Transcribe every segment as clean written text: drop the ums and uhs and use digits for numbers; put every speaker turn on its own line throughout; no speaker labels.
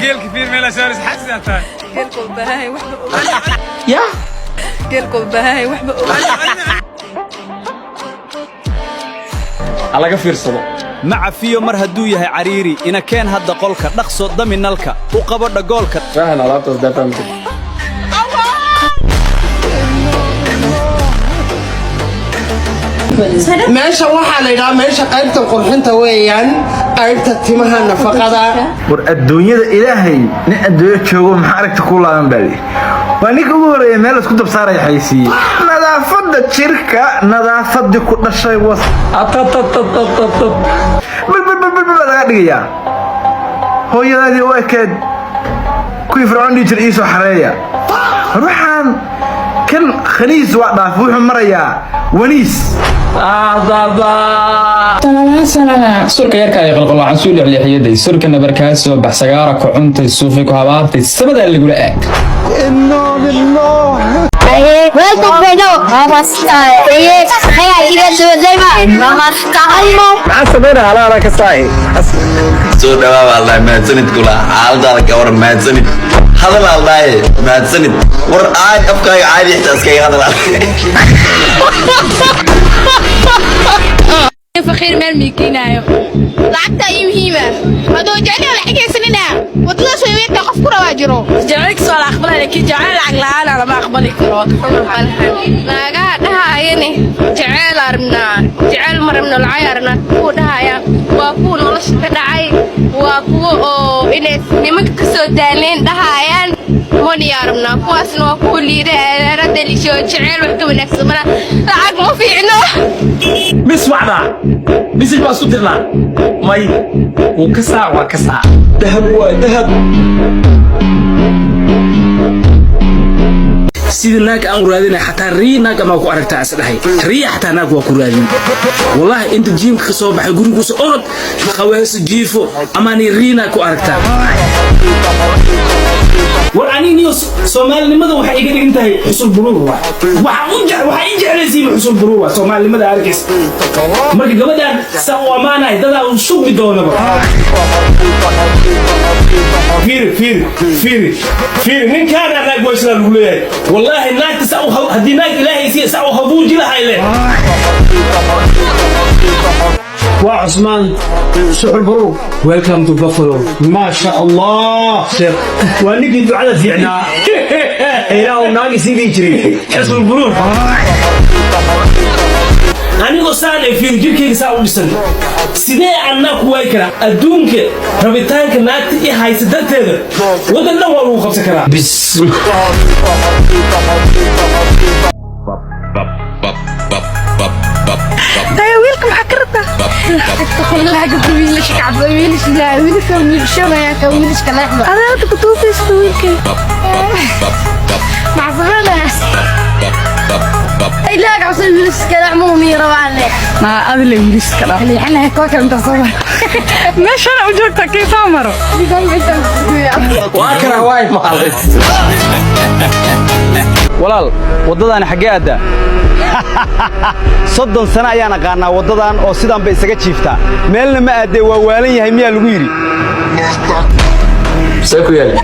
Geelka fiir meel saaris xasidaa tahay.
Geelka u baahan yahay waxba ogaan.
Ya.
Geelka u baahan yahay waxba ogaan.
Ha laga fiirsado.
Ma cafiyo mar hadduu yahay cariiri. Ina keen hadda qolka, dhaqso dami nalka, u qabo dhagoolka.
Fahan alaabtaas daa fahamtid.
Meesha waxaa la yidhaha meesha qaybta qurxinta weeyaan, qaybta timaha, nafaqada.
War adduunyada ilaahay, nin adduunyo joogo maxaa aragta ku laaban baa lii. Waa ninka ugu horeeya meel isku dab saaraya xaysiiye nadaafadda jirka, nadaafadii ku dhashay was balbalbalbal baa laga dhigayaa. Hooyadaadii u ekeed kuwii Fircoon dhihi jira iisoo xareeya. War waxaan kan khaniis waa dhaaf, wuxuu marayaa waniis.
Surka yarka ay qalqaloocan suu lexleexiyaday, surka nabarkaa soo bax, sagaara ku cuntay, suufi ku habaartay, samadaa lagula aag.
Maxaa sameynaya alaala ka saay?
Soo dhawaa baa ladhahay, mahadsanid. Kula xaaladaada ka waran? Mahadsanid. Hadal aa ladhahay, mahadsanid. War caadi afkaaga caadi xitaa iskaga hadal.
Faqiir meel miikinaayo.
Lacagta ii muhiima. Hadduu jecel yahay lacag haysanina, wadadaas way weynta, qof ku rabaa jiro.
Jacaylkiisa waa la aqbalay, laakiin jacayl lacag la'aan ah lama aqbali karo. Waa ka xumahay.
Naagaha dhahayani jeceel arabnaa, jeceel ma rabno, lacag arabnaa kuwa dhahaya waa kuwa nolosha ka dhacay, waa kuwa oo inay nimanka ka soo daaleen dhahayaan money arabnaa. Kuwaasna waa kuwa liida eerada lisho. Jeceel wax ka wanaagsan mana, lacag ma fiicno.
Mis wacdaa, message baa isku dirnaa, may wuu ka saa, waa ka saa. Dahab waa dahab.
Sidii naag aan u raadinay, xataa rii naag amaa ku aragtaa is dhahay, riya xataa naag waa ku raadin. Wallahi inta jiimka ka soo baxay, guriguusa orod, qaweeso, jiifo, amaani rii naag ku aragtaa. War aniga niyo soomaalinimada waxay iga dhigan tahay xusul buruur. Waa waxaa u jec waxaa ii jeclaysiiba xusul buruur, waa soomaalinimada arkays. Marka gabadhaan saa u ammaanahay, dadaa u shubmi doonaba. Fiiri, fiiri, fiiri, fiiri, ninkaana naag waa sidaa lagu leeyahay. Wallaahi naagta saa u haddii naag ilaahay siiya saa u habuuji lahay le.
Waa Cusmaan Suxul Baruur. Welcome to Buffalo. Maasha Allah, sheekh waa ninkii ducada fiicnaa, ilaahu naag isii dhihi jiray.
Xusul buruur anigoo saan ay fiiri, jirkayga saa u dhisan, sidee aan naag ku waayi karaa? Adduunka rabitaanka naagta i haysa darteeda waddan dhan waa lagu qabsan karaa.
Wiilka maxaa ka rabtaa?
Lacagta wiilasha kacabsa, wiilasha wiilasha wiilashanaya ka wiilashka leexda.
Adaa halka ku tuufaysa wiilka.
Macsamada ilaaha kacabsa, wiilashka leexda muu rabaan le.
Ma adile wiilashka dhaa.
Leexanahay koo kale inta soo maro.
Meeshana u joogtaa kii soo maro.
Waa kana waay maalay.
Walaal, waddadaani xaggee aaddaa? 30 sano ayaan aqaannaa waddadan oo sidaan bay isaga jiiftaa, meelna ma aaddee. Waa waalan yahay miyaa lagu yidhi?
See ku yaali?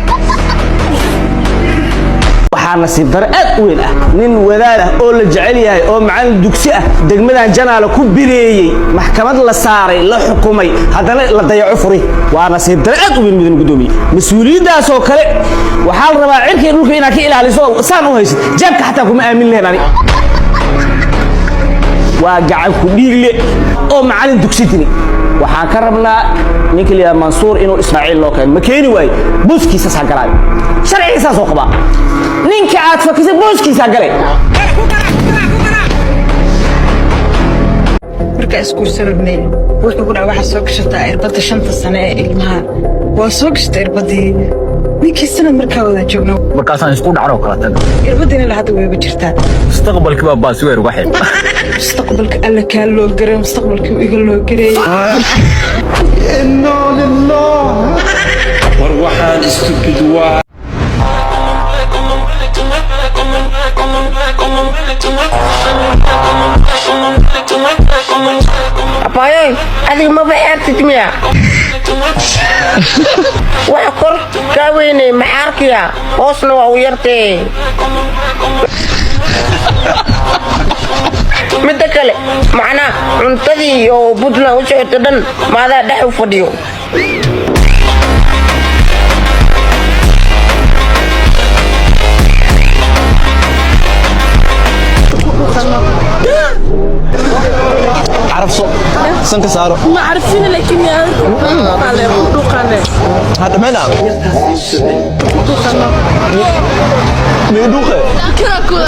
Waxaa nasiib daro aad u weyn ah nin wadaad ah oo la jecel yahay oo macallin dugsi ah, degmadan Janaale ku bireeyey, maxkamad la saaray, la xukumay, haddana la dayaco furi. Waa nasiib daro aad u weyn, mudan gudoomiye. Mas-uuliyaddaasoo kale waxaa la rabaa cirka iyo dhulka inaad ka ilaaliso oo saan u haysid. Jeebka xataa kuma aamin lehen ani. Waa gacan ku dhiigle oo macallin dugsi tiri. Waxaan ka rabnaa ninka la yidhaha Mansuur inuu Ismaaciil loo keeno. Ma keeni waayo, booskiisaas ha galaayo, sharciga saasoo qabaa. Ninka aad fakisay booskiisa ha galay.
Markaa isguursanadnay wuxuu ku dhaca, waxaa soo gashataa irbadda shanta sane ee ilmaha. Waa soo gashatay irbadii ninkii, sanad markaa wada joogno.
Markaasaan isku dhacno kala tag.
Irbadiina la hadda wayba jirtaa.
Mustaqbalkii baa baasweer uga xidh.
Mustaqbalka alla kaa loo garay, mustaqbalkii iga loo gareeyay.
War waxaan stupid waa.
Abaayoy, adiga maba xeertid miya? Waxa kor kaa weynay maxaarkiya, hoosna waa u yartee. Midda kale, macnaa cuntadii oo Puntland u socota dhan maadaa dhex u fadhiyo?
Carabso, sanka saaro.
ما عارفين لكن يا
Hadda mena miyuu dhuuqe?
كذا.